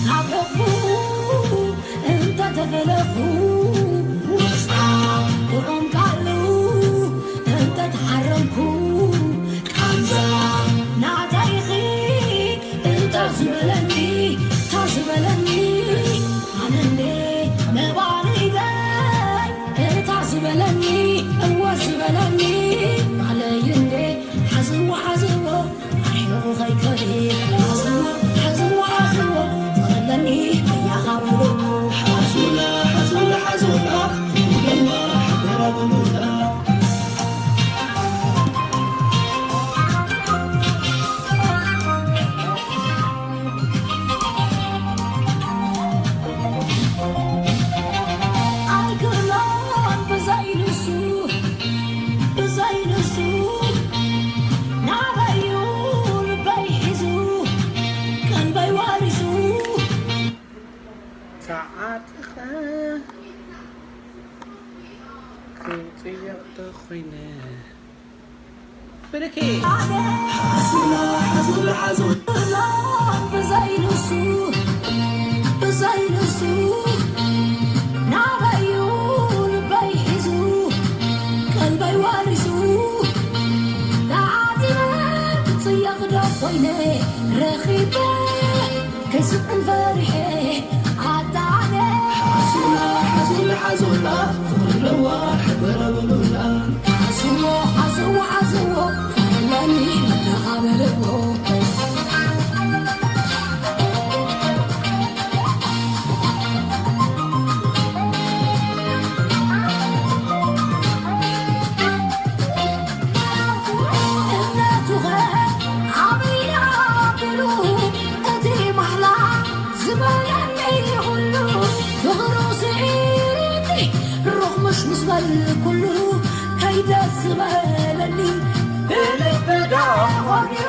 ናብ ሕቡ እንተተፈለኹ፣ ውስጣ ክኾንካሉ እንተተሓረምኩ፣ ቃንዛ ናተይኺ እንተ ዝበለኒ፣ እንተ ዝበለኒ፣ ኣነ እንዴ መባልይተይ እታ ዝበለኒ፣ እወ ዝበለኒ፣ ባዕለይ እንዴ ሓዝዎ፣ ሓዝዎ፣ ኣርሒቑ ከይከደ። ሓዝዎ፣ ሓዝዎ፣ ሓዝዎ፣ ፍቕሪ ኣለኒ በያኻ በልዎ። ሓዙላ፣ ሓዙላ፣ ሓዙላ፣ ፍቕሪ ኣለዋ፣ ሓገራ በሉላ። ኣይክእሎን ብዘይ ንሱ፣ ብዘይ ንሱ፣ ናበዩ ልበይ ሒዙ፣ ቀልበይ ወሪሱ። ተዓጢቐ ክጽየቕ ዶ ኾይነ? ብልኪ። ሓዙላ፣ ሓዙላ፣ ሓዙላ። ብዘይ ንሱ፣ ብዘይ ንሱ፣ ናበዩ ልበይ ሒዙ፣ ቀልበይ ወሪሱ። ተዓጢቐ ክጽየቕ ዶ ኾይነ ረኺበ፣ ክስእን ፈሪሐ ኣጣዕነ። ሓዙላ፣ ሓዙላ፣ ሓዙላ፣ ፍቕሪ ኣለዋ፣ ሓገራ በሉላ። ሓዝዎ፣ ሓዝዎ፣ ሓዝዎ፣ ፍቕሪ ኣለኒ በያኻ በልዎ። እምነቱኸ ዓብያ ኣቢሉ እቲ ማሕላ ዝበለኒ ኩሉ ፍቕሩ ስዒሩኒ ሩኽ ምሽ ምስ በልኩሉ ከይደ ዝበለኒ ብልቢ ዶ ኾርዩ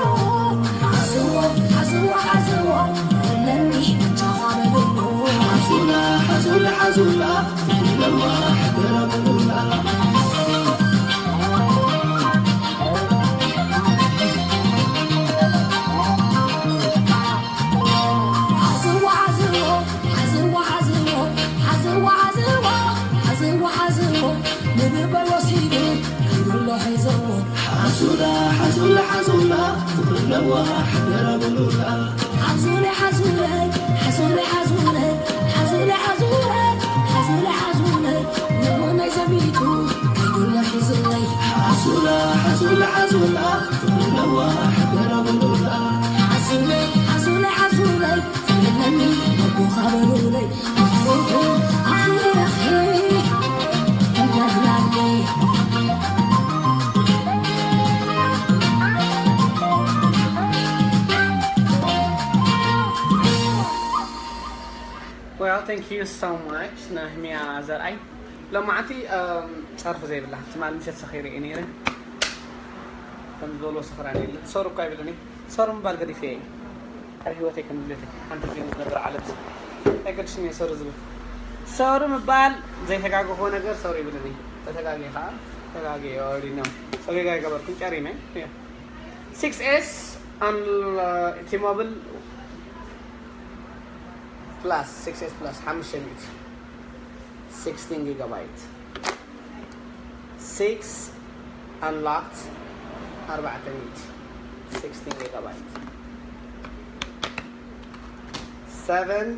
ሓዝዎ፣ ሓዝዎ፣ ሓዝዎ ኣለኒ ብቻኻ በልዎ። ሓዙላ፣ ሓዙላ፣ ሓዙላ ሓዙላ፣ ሓዙላ፣ ሓዙላ፣ ፍቕሪ ኣለዋ፣ ሓገራ በሉላ። ሓዙለይ፣ ሓዙለይ፣ ሓዙለይ፣ ሓዙለይ፣ ሓዙለይ፣ ሓዙለይ፣ ሓዙለይ፣ ሓዙለይ፣ ሓዙለይ፣ ንቡነይ ዘሚቱ ከይጉለ ሒዙለይ። ሓዙላ፣ ሓዙላ፣ ሓዙላ፣ ፍቕሪ ኣለዋ፣ ሓገራ በሉላ። ሓዙለይ፣ ሓዙለይ፣ ሓዙለይ፣ ፍቕሪ ኣለኒ፣ ነቦኻ በሉለይ። ኣኺ፣ ኣኺ፣ እናዝናኒ። Well, thank you so much ናህሚያ ዘርኣይ። ሎማዓንቲ፣ እም፣ ጸርፊ ዘይብላ ትማል ምሸት ሰኺረ እየ ነይረ። ከም ዝበሎ ሰኽራን የለ። ሶሪ እኳ ይብለኒ። ሶሪ ምባል ገዲፈ እየ። ኣብ ህይወተይ ከም ድሌተይ ሓንቲ ጊዜ ዝነብር ዓለት ኣይገድሽን እየ ሶሪ ዝብል። ሶሪ ምባል ዘይተጋገኹዎ ነገር ሶሪ ይብለኒ። ተተጋግየ ከዓ ተጋግየ፣ you already know። ሶ ጌጋ ኣይገበርኩን፣ ጨሪመ። Yeah። ሲክስ ኤስ on, uh, T-Mobile Plus፣ ሲክስ ኤስ Plus ሓሙሽተ ሚእቲ፣ ሲክስቲን ጊጋባይት። ሲክስ Unlocked ኣርባዕተ ሚእቲ፣ ሲክስቲን ጊጋባይት። ሰቨን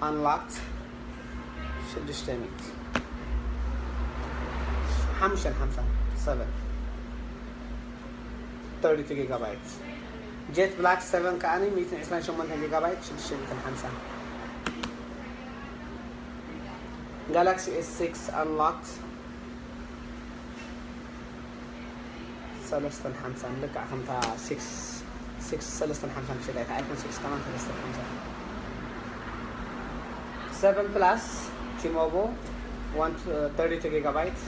Unlocked ሽዱሽተ ሚእቲ፣ ሓሙሽተን ሓምሳን፣ ሰቨን፣ ተርቲ ቱ ጊጋባይት። ጀት ብላክ ሰቨን ከኣኒ ሚእትን ዕስራን ሸሞንተን ጊጋባይት፣ ሽዱሽተ ሚእትን ሓምሳን። ጋላክሲ ኤስ ሲክስ Unlocked ሰለስተን ሓምሳን፣ ልክዕ ከምታ ሲክስ፣ ሲክስ ሰለስተን ሓምሳን ክሸጣ እያ፣ ኣይፎን ሲክስ ከማን ሰለስተን ሓምሳን። ሰቨን ፕላስ ቲሞቦ ዋን፣ ተርቲ ቱ ጊጋባይት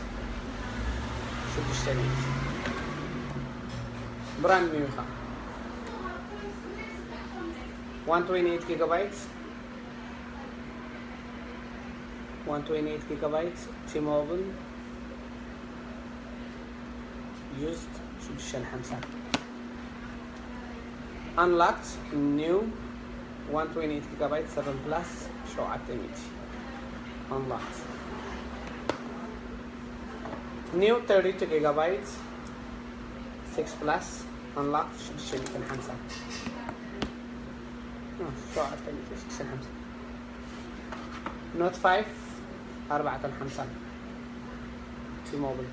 ሽዱሽተ ሚእቲ። ብራንድ ኒው ኢኻ። One twenty eight gigabyte, one twenty eight gigabyte, T-Mobile, used ሽዱሽተ ሓምሳ። Unlocked, new, one twenty eight gigabyte, seven plus ሸውዓተ ሚእቲ። Unlocked, new, thirty two gigabyte, six plus, unlocked ሽዱሽተ ሚእትን ሓምሳን። ሸውዓተ ሚእቲ ሽዱሽተ ሓምሳ። Note five ኣርባዕተ ሓምሳ። T-Mobile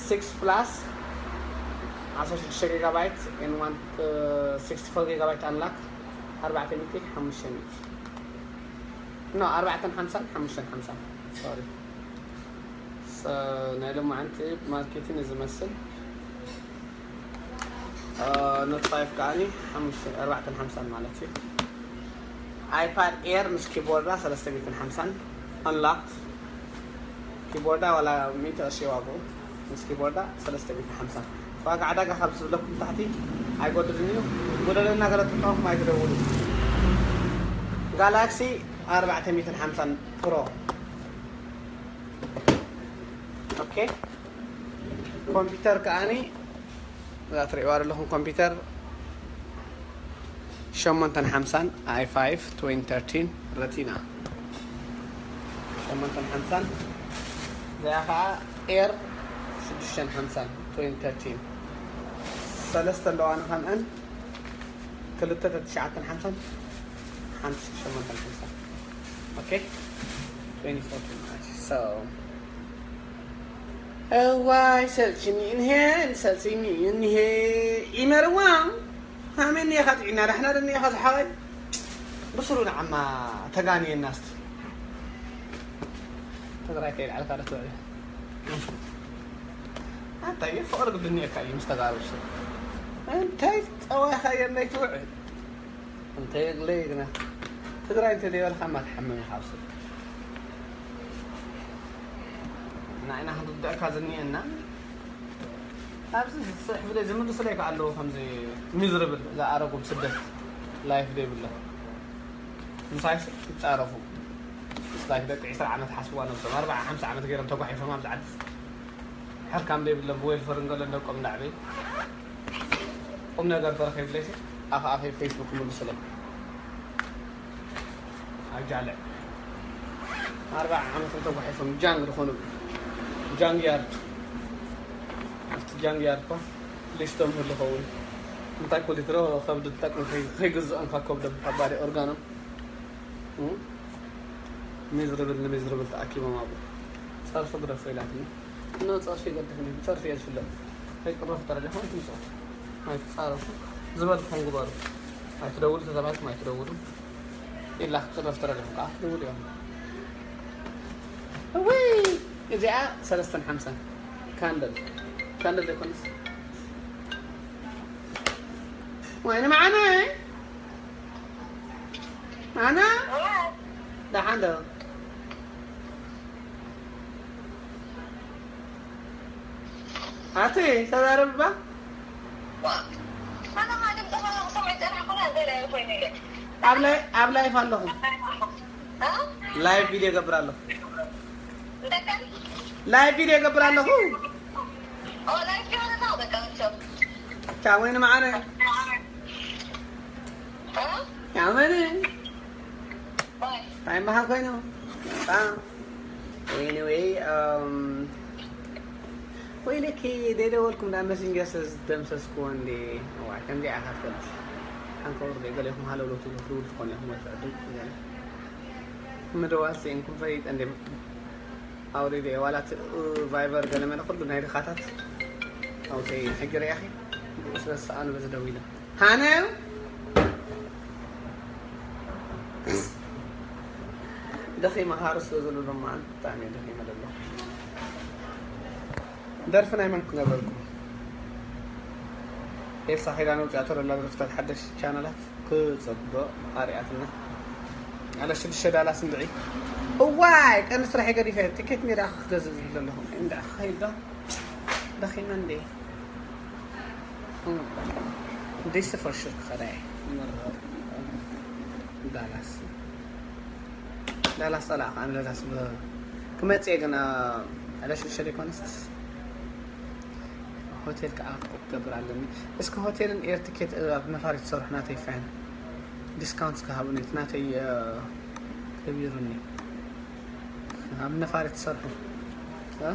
six plus ዓሰርተ ሽዱሽተ gigabyte and one sixty four gigabyte unlock ኣርባዕተ ሚእቲ ሓሙሽተ ሚእቲ። No፣ ኣርባዕተ ሓምሳ ሓሙሽተ ሓምሳ። Sorry። So ናይ ሎማዓንቲ ማርኬቲን ዝመስል Note five ከዓኒ ሓሙሽተ ኣርባዕተ ሓምሳ ማለት እዩ። iPad Air ምስ ኪቦርዳ ሰለስተ ሚእትን ሓምሳን። Unlocked ኪቦርዳ ዋላ ሚእቲ ቅርሺ ዋግኡ፣ ምስ ኪቦርዳ ሰለስተ ሚእትን ሓምሳን። ዋጋ ዕዳጋ ካብ ዝብለኩም ታሕቲ ኣይጎድልን እዩ። ጎደለና ገለ ትጠቕሙ ኣይትደውሉ። ጋላክሲ ኣርባዕተ ሚእትን ሓምሳን ፕሮ። ኦኬ። ኮምፒውተር ከዓኒ እዛ ትርእይዋ ዘለኹም ኮምፒውተር ሸሞንተን ሓምሳን፣ i five twenty thirteen Retina። ሸሞንተን ሓምሳን፣ እዚኣ ከዓ ኤር ሽዱሽተን ሓምሳን twenty thirteen። ሰለስተ ኣለዋ ንኸምአን፣ ክልተ ተትሽዓተን ሓምሳን፣ ሓንቲ ሸሞንተን ሓምሳን። ኦኬ፣ twenty fourteen ማለት እዩ። So እዋይ ሰልችኒ እንሄ፣ ሰልችኒ እንሄ። ኢመርዋ ሃመን እየ ኻጥዒና ዳሕና ደኒ እየ ኻዝሓቐይ ብስሩ ንዓማ ተጋንየና እስቲ። ትግራይ ከይልዓልካ ዶ ትውዕል? ኣንታ እየ ፍቕሪ ግድንየካ እዩ ምስ ተጋሩ ብስሩ። እንታይ ጸዋይኻ እየ ናይ ትውዕል? እንተ የግለይ ግና ትግራይ እንተ ዘይበልካ እማ ትሓምም ኢኻ ኣብ ስደት። ንዓይና ክንርድአካ ዝኒአና ኣብዚ ዝፅሕፍለይ ዝምልስለይ ከዓ ኣለዉ ከምዚ ሚዝርብል ዝኣረጉ ብስደት ላይፍ ዘይብሎም ምሳይ ይፃረፉ። It's like ደቂ ዕስራ ዓመት ሓስብዋ ነብሶም ኣርባዓ ሓምሳ ዓመት ገይሮም ተጓሒፎም ኣብዚ ዓዲ ሕርካም ዘይብሎም ብዌልፈር እንገለን ደቆም ላዕበይ ቁም ነገር በረኸ ይብለይሲ ኣኸ ኣኸ ፌስቡክ ምልስለይ ኣጃልዕ ኣርባዓ ዓመት ተጓሒፎም ጃንግ ዝኾኑ ጃንግ ያርድ ኣብቲ ጃንግ ያርድ እኳ ሊስቶም ህሉ ኸውን እንታይ ኮሊትሮ ከብዲ ትጠቅም ከይግዝኦም ካብ ከብዶም ካብ ባዲ ኦርጋኖም ሚዝርብል ንሚዝርብል ተኣኪቦም ኣብኡ ጸርፊ ግደፎ ኢላትኒ። እና ጸርፊ ይገድፍኒ ብጸርፊ እየ ዝፍለጥ። ከይቅረፉ ተረዲኹም ትምፅኡ ኣይትጻረፉ ዝበልኩም ግበሩ። ኣይትደውሉ ተተባልኩም ኣይትደውሉ ኢላ ክትጽረፍ ተረዲኹም ከዓ ክትደውሉ እዮም። እውይ እዚኣ ሰለስተን ሓምሳን ካንደል ካንደል ዘይኮነስ ወይኒ መዓነ ኣነ ደሓን ዶ ኣቲ ተዛረብባ ኣብ ላይፍ ኣለኹ። ላይቭ ቪድዮ ገብር ኣለኹ። ላይቭ ቪድዮ ገብር ኣለኹ። ቻው ወይኒ መዓረ። ቻው ወይኒ። እንታይ መሃ ኮይኑ? ኤኒወይ ወይለኪ ደይደወልኩም ዳ መሲንጀር ስለዝደምሰስኩዎ እንዴ። እዋ ከምዚ ኢኻ ትፈልጥ ሓንከውር ደይ ገሌኹም ሃለውለው ትብሉ ክትብሉ ትኾኑ ኢኹም ወይ ትዕድም ገለ ምድዋል ስኢንኩም ፈሊጠ እንዴ። ኣውሪደ ዋላ እቲ ቫይበር ገለ መለ ኩሉ ናይ ድኻታት ኣውፀይ ሕጂ ርያኺ ብኡ ስለ ዝሰኣኑ በዚ ደው ኢለ ሃነ ደኺመ ሃሩ ስለ ዘሎ ድማ ብጣዕሚ ደኺመ ዘሎ ደርፊ ናይ መን ክገብረልኩም ኤልሳ ኪዳነ ውፅኣቶ ደላ ደርፍታት ሓደሽ ቻነላት ክፅብቕ ኣርያትና ኣለ ሽዱሽተ ዳላስ እንድዒ እዋይ ቀንዲ ስራሕ ገዲፈ ቲኬት ሜዳ ክገዝእ ዝብል ዘለኹ እንዳ ከይዳ ደኺመ እንዴ ዲሲ for sure ክኸዳ እየ። ዳላስ፣ ዳላስ ጸላእካ፣ ኣነ ዳላስ ብ-፣ ክመጽእ እየ ግን፣ አ፣ ዕለ ሽዱሽተ ዘይኮነስ ሆቴል ከዓ ክገብር ኣለኒ። እስኪ ሆቴልን ኤር ትኬት ኣብ ነፋሪት ትሰርሑ ናተይ ፋን ዲስካውንት ክሃቡኒ፣ እቲ ናተይ፣ አ፣ ከቢሩኒ። ኣብ ነፋሪት ትሰርሑ፣ አ?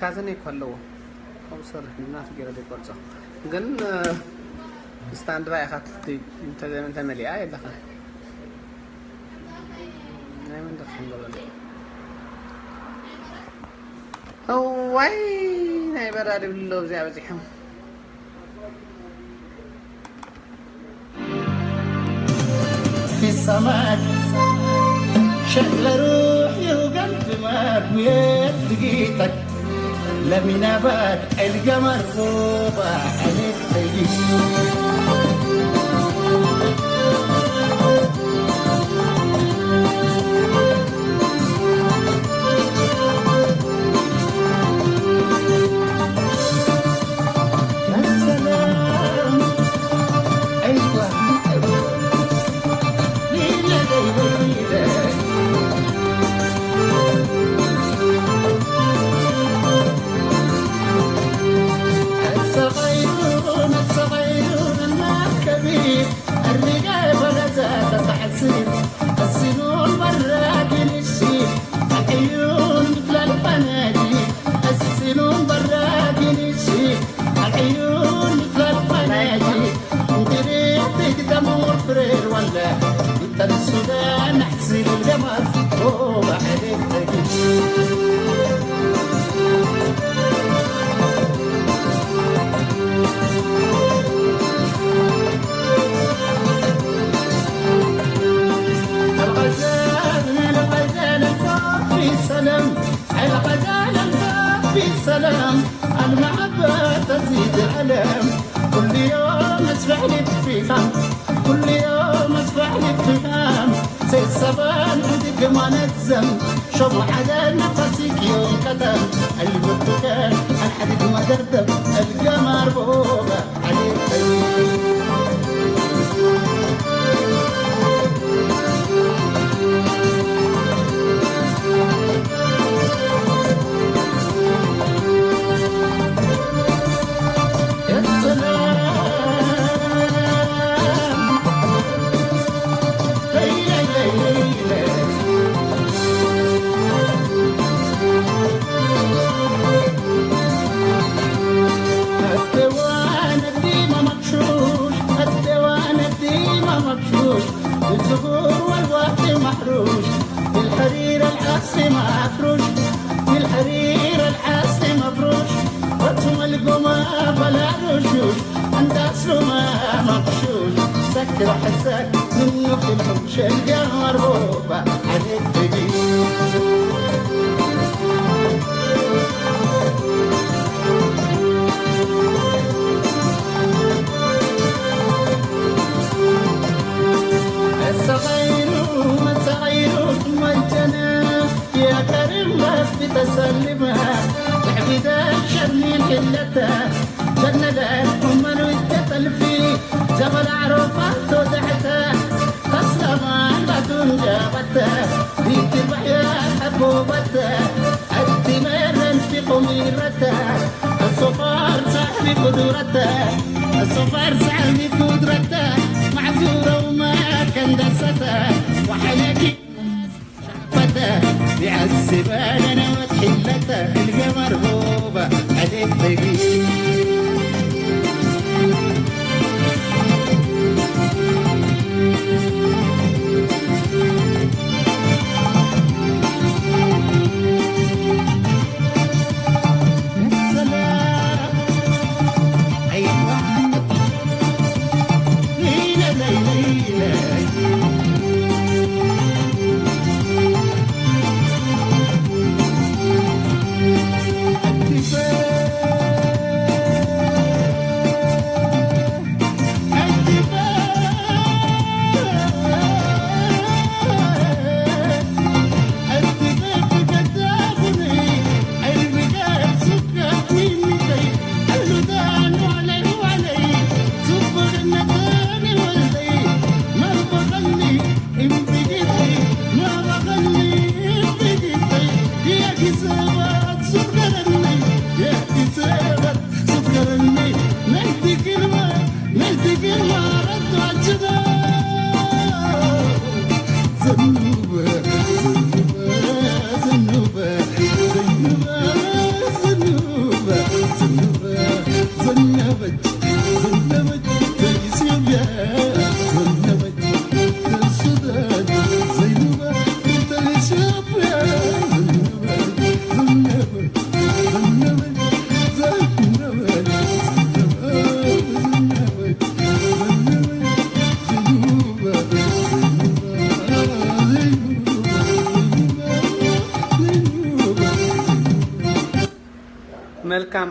ካዘነ እኮ ኣለዎ። ከምኡ ዝሰርሕ ናቱ ገይረ ዘይቆርጾ። ግን፣ እ፣ ስታንድ ባይ ኢኻ ትስቲ፣ እንተ-፣ እንተመሊኣ የለኻን። ናይ መን ደርፊ ንገብረሉ? እዋይ፣ ናይ በራድ ይብሉ ኣለዉ እዚኣ በጺሖም። في السماء شعل روحي وقلبي ما بيت لقيتك. لمن أبعد ألقى مرغوبة عليك تجي. يا سلام. أيوة. ليلة، ليلة، ليلة. الصغيرون، الصغيرون، الناس كبير. الرجال ولا زال تحسين. السنون برا كل شيء. العيون مثل الفناجيل، السنون برا كل شيء. العيون مثل الفناجيل. انت ريحتك دم وفرير ولا؟ انت السودان احسن القمر. هو عليك تجي. الغزال، الغزال الفوق في سلام. الغزال الباب في سلام، المحبة تزيد الألم. كل يوم أسمع لي بفيخة، كل يوم أسمع لي بفيخة. سي الصبان عندك ما نزم، شوف على نفسك يوم قدم. البرتقال الحديد ما دردم، القمر بوبا. الديوان الديمة مغشوش، الديوان الديمة مغشوش، الزهور والورد محروش، الحرير الأصلي مفروش، الحرير الأصلي مفروش، وانتم القمامة بلا رشوش، عند أصله ما مغشوش، سكر حسك منه في الحوش القمر بوبا. الصغير ما صغير ما الجنة يا كريم ما في تسلمها. تعبد الشر من حلته جنة الأمم وانت تلفي جبل عرفات وتحته. تسلم عن بعد جابته ذيك البحيرة حبوبته. الدمر في قميرته الصفار صاحب قدرته. الصفار صاحب قدرته معزورة وما كان دسته. وحلك شعبته يعذب أنا وتحلته القمر هوبة عليك بقيت.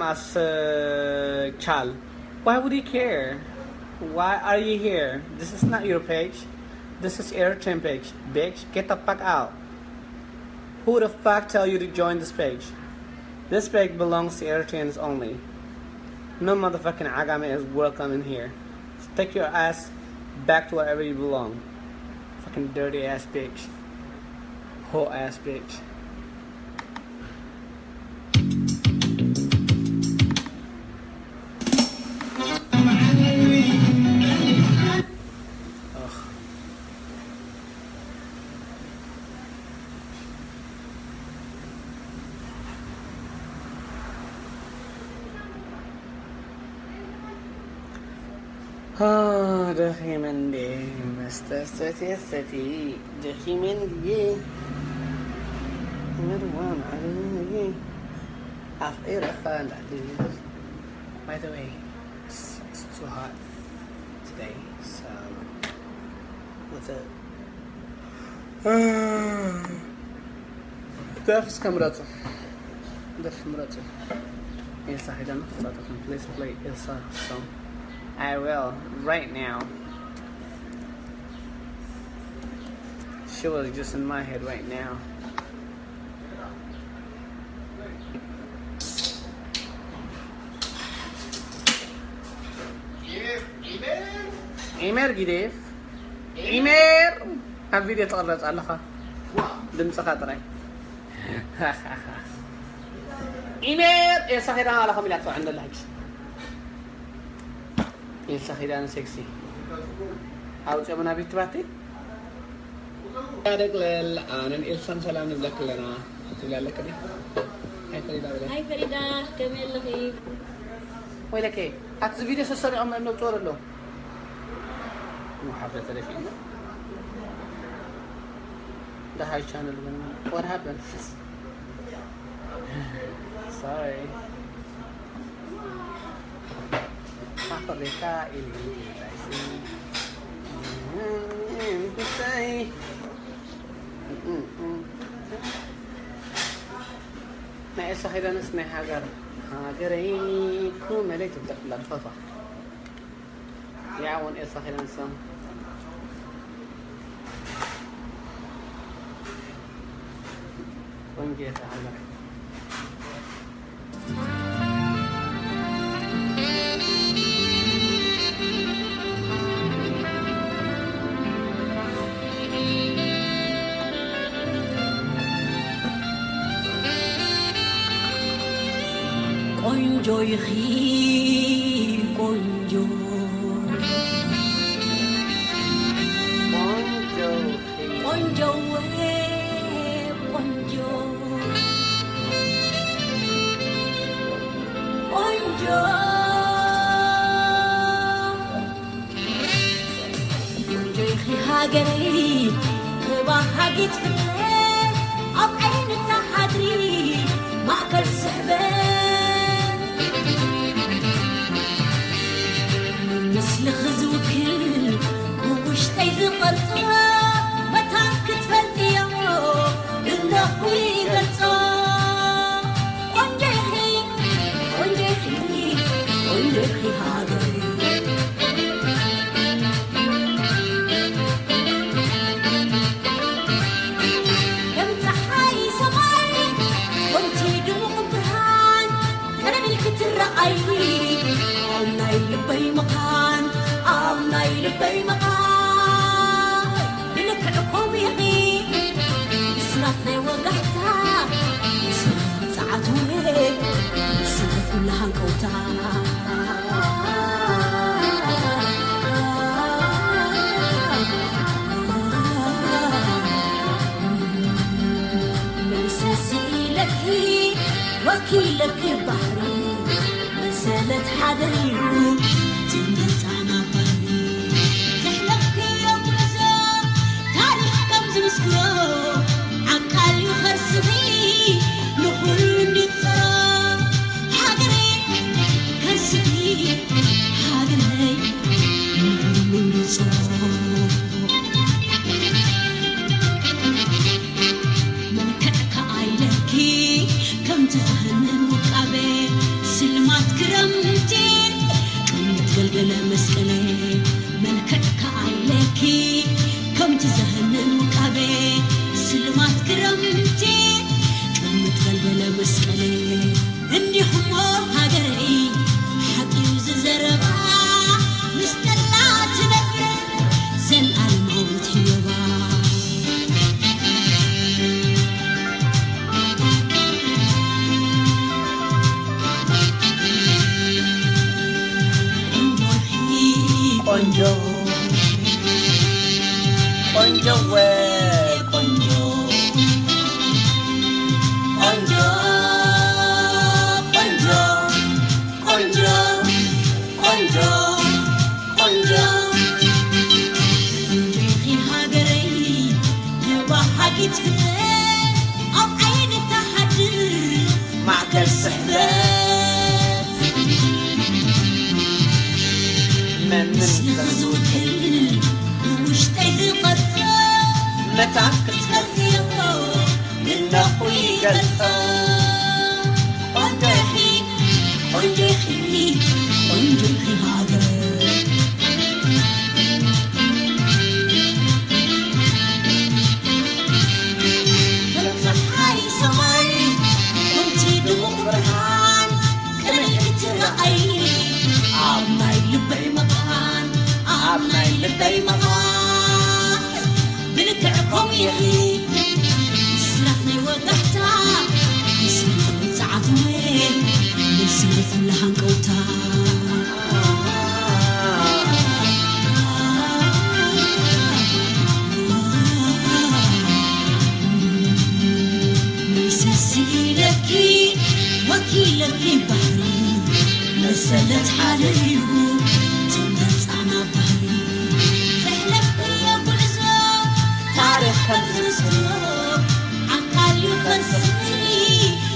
As uh, Chal. Why would you care? Why are you here? This is not your page. This is Eritrean page. Bitch, get the fuck out. Who the fuck tell you to join this page? This page belongs to Eritreans only. No motherfucking Agame is welcome in here. Take your ass back to wherever you belong. Fucking dirty ass bitch. Whole ass bitch. ደኺመን እንዴ? መስተ ሰትየ ሰቲ ደኺመን ድየ? መርዋን ዓለየ ኣፍቂረኻ እንዳዕድል። By the way, it's, it's too hot today, so what's up? ደርፊ እስከ ምረፁ። ደርፊ ምረፁ። ኤልሳ ኪዳነ ክፃወተልኩም። Please play Elsa song. I will right now. She was just in my head right now. Imer Gidev. Imer! ኣብ ቪድዮ ትቕረጽ ኣለኻ። ድምጽኻ ጥራይ። ኢሜር ኤልሳ ኪዳነ ኣለኹም ኢላ ትሰምዕ እንደላ ሕጂ። ኤልሳ ኪዳነ ሴክሲ። ኣውጽኦምና ቤት ትባቲ። ደቅለል ኣነን ኤልሳን ሰላም ንብለክ ኣለና ትብል ኣለክ ድያ? ሃይ ፈሪዳ በለ። ሃይ ፈሪዳ፣ ከመይ ኣለኺ? ወይለከ፣ ኣቲ እዚ ቪድዮ ሰሰሪዖም እዮም ነውጽኦ ኣለዉ። ሓፍረ ተደፊእና። The high channel ግን what happened? Sorry. ሓፍሬካ ኢሉ ናይ ኤልሳ ኪዳነስ ናይ ሃገር ሃገረይ ኩመለይ ትብለፍላ ትፈትዋ። ያ እውን ኤልሳ ኪዳነስ ቆንጆ እያ ሃገረይ። ቆንጆ ኢኺ ቆንጆ። ቆንጆ ኢኺ። ቆንጆ ወ-፣ ቆንጆ። ቆንጆ። ቆንጆ ኢኺ ሃገረይ፣ ተባሃጊት ፍቕረ፣ ኣብ ዓይኒ ተሓድሪ፣ ማእከል ስሕበ። ምስልኺ ዝውክል፣ ብውሽጠይ ዝቐርጾ፣ መታን ክትፈልጥዮ፣ እነኹ ይገልጾ። ቆንጆ ኢኺ፣ ቆንጆ ኢኺ፣ ቆንጆ ኢኺ ሃገረይ። ከም ጸሓይ ሰማይ፣ ከምቲ ድሙቕ ብርሃን፣ ቀደም ኢልኪ ትረኣይ፣ ኣብ ናይ ልበይ መኻን፣ ኣብ ናይ ልበይ መኻን። ብልክዕ ከምኡ ኢኺ፣ ብስራት ናይ ወጋሕታ፣ ብስራት ጸዓት ውሬ፣ ብስራት ኩሉ ሃንቀውታ። መልሰ ስኢለኪ፣ ወኪለኪ ባሕሪ፣ መሰለት ሓደር እዩ፣ ትምጻና ባሕሪ። ዘሕለፍክዮ ጉዕዞ፣ ታሪኽ ከም ዝምስክሮ፣ ዓቃል እዩ ከርስኺ፣ ንኹሉ እንዲጸሮ። ሃገረይ፣ ከርስኺ፣ ሃገረይ፣ ንኹሉ እንዲጸሮ። መልክዕ ከኣ ኢለኪ፣ ከምቲ ዝህንን ውቃበ፣ ስለ ቆንጆ ቆንጆ ወ ቆንጆ ቆንጆ ቆንጆ ቆንጆ ቆንጆ ቆንጆ ቆንጆ ኢኺ ሃገረይ ተባሃጊት ፍጥረት ኣብ ዓይኒ ተሓድር ማእከል ስሕበት መንን ምስለ ዝውክል ብውሽጠይ ዝቐርጸ መታን ክትፈልጥዮ ግናኹ ይገልጸ ቆንጆ ኢኺ ቆንጆ ኢኺ ቆንጆ ኢኺ ሃገር ከም ጸሓይ ሰማይ ከምቲ ድሙቕ ብርሃን ቅንዕቲ ትረኣይ ኣብ ናይ ልበይ መቓን ኣብ ናይ ልበይ መቓን ብልክዕ ከምኡ ኢኺ ስራሕ ናይ ወጋሕታ ይስምዕ ጸዓት ወይ ንስነት ለሃንቀውታ ንሰስኢለኪ ወኪለኪ ባህሪ መሰለት ሓደዩ ትመጻና ባህሪ ዘሕለፍክዮ ጉዕዞ ታሪኽ ከም ዝምስክሮ ኣካል እዩ ከርስኺ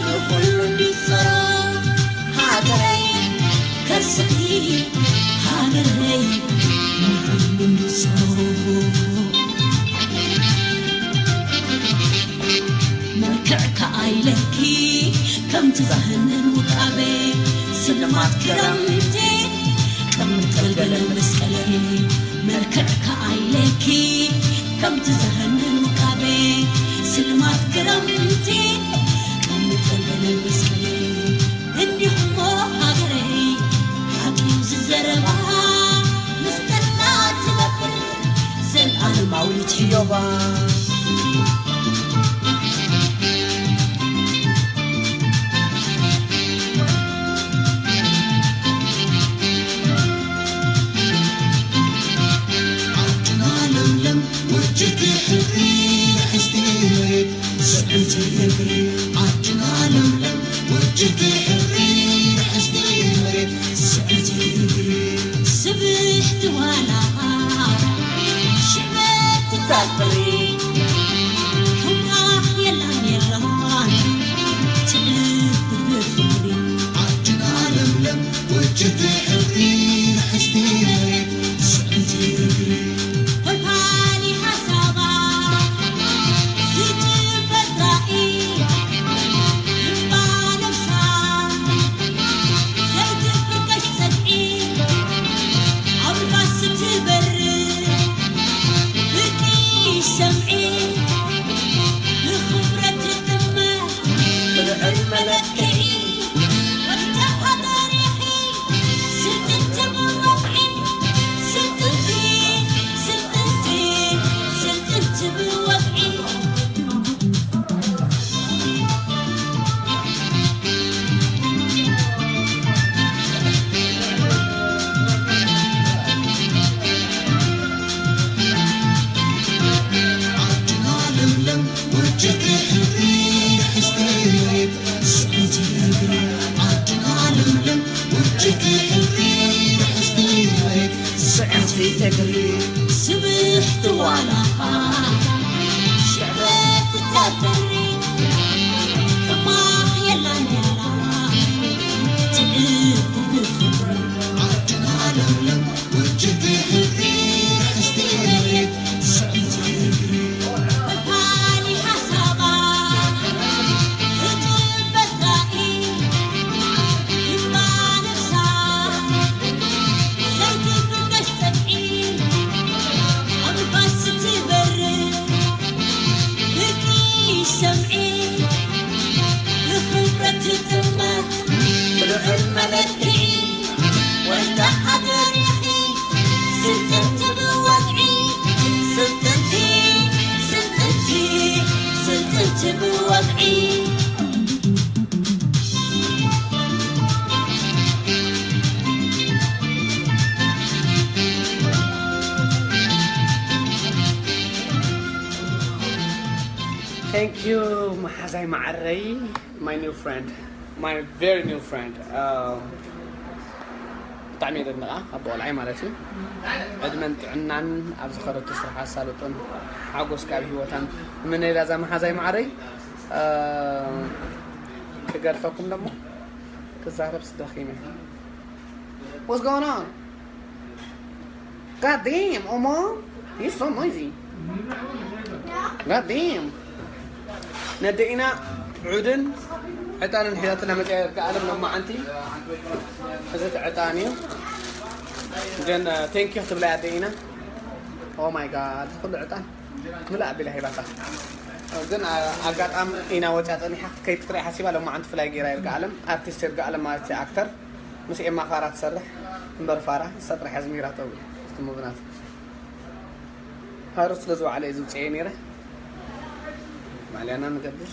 ንኹሉ እንዲጸሮ ሃገረይ ከርስኺ ሃገረይ ንኹሉ እንዲጸሮ መልክዕ ከኣይለኪ ከምቲ ዘህንን ውቃበ ስልማት ክረምቲ ቅምጥ ገልገለ መስቀለይ መልክዕ ከኣይለኪ ከምቲ ዘህንን ውቃበ ስልማት ክረምቲ ቅምጥ ገልገለ መስቀለይ እንዲኹሞ ሃገረይ ሓቂዩ ዝዘረባ ምስ ጠላ ትነብር ዘልኣለማዊት ህዮባ ዓድና ለምለም ውርጅቲ ሕብሪ ርሕስቲ መሬት ስዕልቲ እግሪ ዓድና ለምለም ውርጅቲ ሕብሪ ርሕስቲ መሬት ስዕልቲ እግሪ ስብሕቲ ዋላ ሽመት ታፍሪ ሕማቕ የላን የላን ትዕብት ብፍቕሪ ዓድና ለምለም ውርጅቲ ሕብሪ ርሕስቲ መሬት ስዕልቲ እግሪ ፈልፋሊ ሓሳባ ዝጭበጥ ራኢ እባ ነብሳ ዘይትፍርቀሽ ጸግዒ ኣውልባስ ትበርር ብርቂ ሰምዒ ብኽብረት ትጥመ ብልዑል መለክዒ ወዲ ሃገር ኢኺ ስልጥንቲ ብወግዒ ስልጥንቲ ስልጥንቲ ስልጥንቲ ብወግዒ ዓድና ለምለም ውርጅቲ ሕብሪ ርሕስቲ መሬት ስዕንቲ እግሪ ዓድና ለምለም ውርጅቲ ሕብሪ ርሕስቲ መሬት ስዕንቲ እግሪ ስብሕቲ ዋላኻ ሽዕበት ተፍሪ ሕማቕ የላን የላ ትዕብ ብኽብሪ ዓድና ለምለም ውርጅቲ ሕብሪ ርሕስቲ መሬት ስዕንቲ እግሪ ፈልፋሊ ሓሳባ ዝጭበጥ ራኢ እባ ነብሳ ዘይትብገሽ ጸግዒ Thank you መሓዛይ ማዓረይ, my new friend, my very new friend. ብጣዕሚ የደንቃ ኣብ ቆልዓይ ማለት እዩ። ዕድመን ጥዕናን ኣብ ዝኸደቶ ስራሕ ኣሳልጦን ሓጎስ ካብ ህይወታን እምነይላ እዛ መሓዛይ ማዓረይ። ክገድፈኩም ደሞ ክዛረብ ስደኺመ። What's going on? God damn, Omar. You're so noisy. God damn. ነደኢና ዑድን ዕጣንን ሒዛትና መፅያ ይርካ ኣለም ሎማዓንቲ። እዚ እቲ ዕጣን እዩ። ግን ቴንኪዩ ክትብላ ኣደኢና። Oh my God፣ እዚ ኩሉ ዕጣን ምልእ ኣቢላ ሂባታ። ግን ኣጋጣሚ ኢና ወፅያ ፀኒሓ ከይትትርኢ ሓሲባ ሎማዓንቲ ፍላይ ገይራ ይርካ ኣለም፣ ኣርቲስት ይርካ ኣለም ማለት እዩ፣ ኣክተር። ምስ ኤማ ፋራ ትሰርሕ እምበር ፋራ ንሳ ጥራሕ እያ ዝምሂራቶ። እቲ ሙቭናት ሃሩት ስለ ዝወዓለ እዩ ዝውፅአ ነይረ። ማልያና ንገብር፣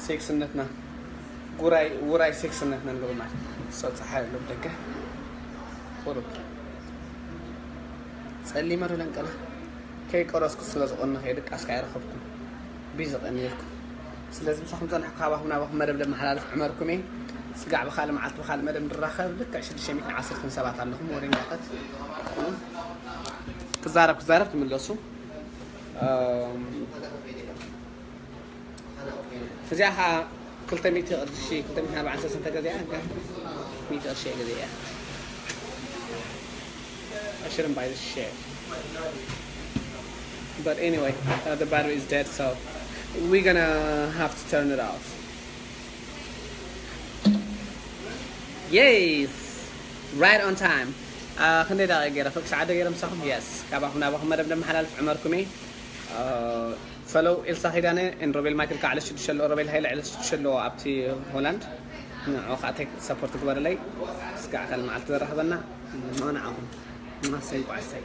ሴክስነትና ጉራይ ውራይ ሴክስነትና ንገብር ማለት ሰው ፀሓይ ኣሎ ብደገ ቁሩብ ፀሊመ ዶ ለንቀላ ከይቀረስኩ ስለ ዝቆነ ከይድቃስካ ኣይረኸብኩም። ቢዚ ቀኒልኩም። ስለዚ ምሳኹም ጸንሕኩ ካባኹም ናባኹም መደብ ለመሓላልፍ ዕመርኩም እየ። ስጋዕ ብኻልእ መዓልቲ ብኻልእ መደብ ንራኸብ። ልክዕ ሽዱሽተ ሚእትን ዓሰርተን ሰባት ኣለኹም ወሬኛታት። ክዛረብ ክዛረብ ትምለሱ። እዚኣ ኸዓ ክልተ ሚእቲ ቅርሺ፣ ክልተ ሚእትን ኣርባዓን ሰለስተን ተገዚኣ፣ ሚእቲ ቅርሺ እየ ገዚኣ። I shouldn't buy this shit. But anyway, uh, the battery is dead, so we're gonna have to turn it off. Yes! Right on time. Uh, ክንደይ ደቂቕ ገይረ? ፍቅሽ ዓደ ገይረ ምሳኹም? Yes. ካባኹም ናባኹም መደብ ደመሓላልፍ ዕመርኩም እየ። Uh, ፈለው ኤልሳ ኪዳነ and ሮቤል ማይክል ከዓ ዕለት ሽዱሽተ ኣለዎ፣ ሮቤል ሃይለ ዕለት ሽዱሽተ ኣለዎ ኣብቲ ሆላንድ። ንዑ ከዓ ቴክ ሰፖርት ግበርለይ። እስከ ኣካል መዓልቲ ዘራኽበና። ንዓኹም ማሰይ ቋሰይ።